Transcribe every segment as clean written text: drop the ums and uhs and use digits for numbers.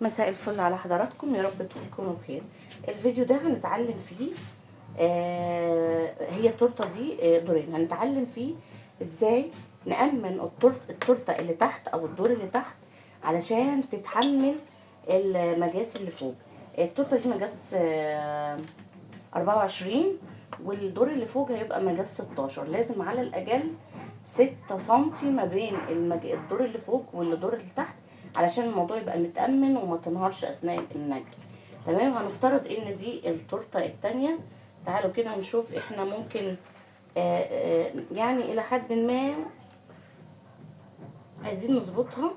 مساء الفل على حضراتكم، يا رب تكونوا بخير. الفيديو ده هنتعلم فيه هي التورتة دي دورين. هنتعلم فيه ازاي نأمن التورتة اللي تحت او الدور اللي تحت علشان تتحمل المجاس اللي فوق. التورتة دي مجاس 24، والدور اللي فوق هيبقى مجاس 16. لازم على الاقل 6 سنتي ما بين الدور اللي فوق والدور اللي تحت علشان الموضوع يبقى متأمن وما تنهارش اثناء النجل. تمام. هنفترض ان دي التورتة التانية. تعالوا كده نشوف احنا ممكن يعني الى حد ما عايزين نظبطها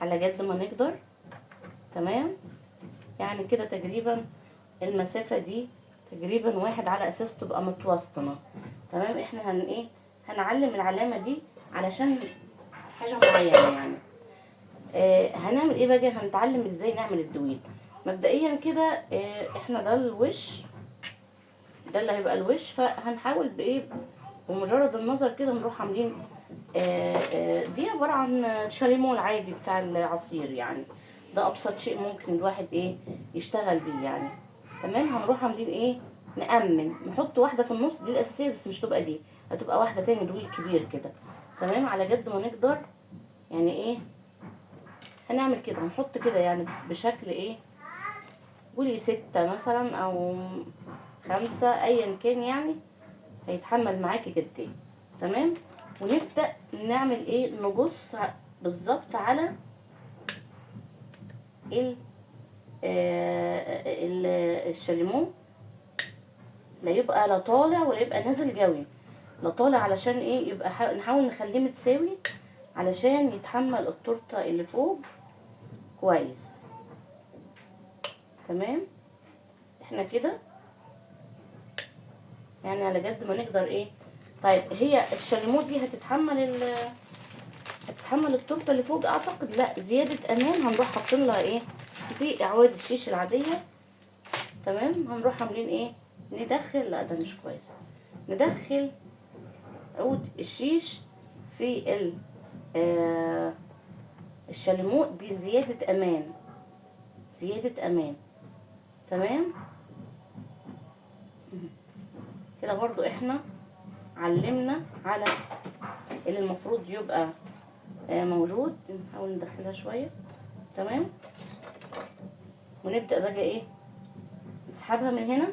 على قد ما نقدر. تمام. يعني كده تقريبا المسافة دي تقريبا 1 على اساس تبقى متوسطنه. تمام. احنا هنعلم العلامة دي علشان حاجة معينة يعني. هنعمل ايه بقى؟ هنتعلم ازاي نعمل الدويل. مبدئيا كده احنا ده الوش، ده اللي هيبقى الوش، فهنحاول بايه بمجرد النظر كده نروح عاملين دي عبارة عن شاليمو العادي بتاع العصير، يعني ده ابسط شيء ممكن الواحد يشتغل بيه يعني. تمام. هنروح عاملين ايه؟ نأمن، نحط واحدة في النص، دي الاساسية بس مش تبقى دي، هتبقى واحدة تاني دويل كبير كده. تمام. على قد ما نقدر يعني ايه هنعمل كده، هنحط كده يعني بشكل ايه، قولي 6 مثلا او 5 ايا كان، يعني هيتحمل معاكي قد ايه. تمام. ونبدأ نعمل ايه؟ نبص بالظبط على الشاليمو، لا يبقى لا طالع ولا يبقى نازل جوي، لا طالع علشان ايه يبقى نحاول نخليه متساوي علشان يتحمل التورتة اللي فوق كويس. تمام. احنا كده يعني على قد ما نقدر ايه. طيب هي الشاليمو دي هتتحمل التورتة اللي فوق؟ اعتقد لا، زيادة امان هنروح حاطين لها ايه دي اعواد الشيش العادية. تمام. هنروح عاملين ايه؟ ندخل، لا ده مش كويس، ندخل عود الشيش في الشاليمو دي، زيادة امان، زيادة امان. تمام. كده برضو احنا علمنا على اللي المفروض يبقى موجود. نحاول ندخلها شوية. تمام. ونبدأ بقى ايه نسحبها من هنا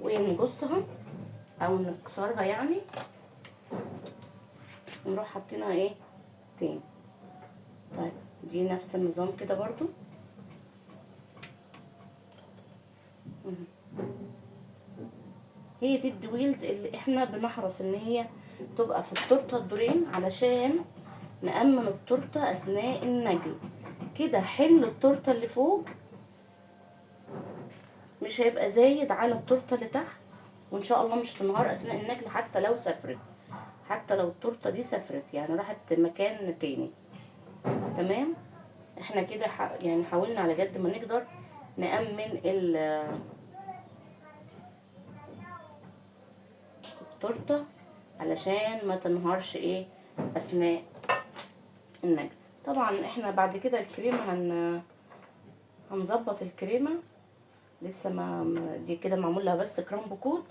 ونقصها او نكسرها يعني، ونروح حاطينها ايه تاني. طيب دي نفس النظام كده برضو. هي دي الدويلز اللي احنا بنحرص ان هي تبقى في التورتة الدورين علشان نأمن التورتة اثناء النجل. كده حمل التورتة اللي فوق مش هيبقى زايد على التورتة اللي تحت، وان شاء الله مش هتنهار اثناء النجل حتى لو سافرت، حتى لو التورتة دي سافرت يعني راحت مكان تاني. تمام. احنا كده يعني حاولنا على قد ما نقدر نأمن التورتة علشان ما تنهارش ايه اثناء النجل. طبعا احنا بعد كده الكريمة هنظبط الكريمة، لسه ما دي كده معمول لها بس كرامب كوت.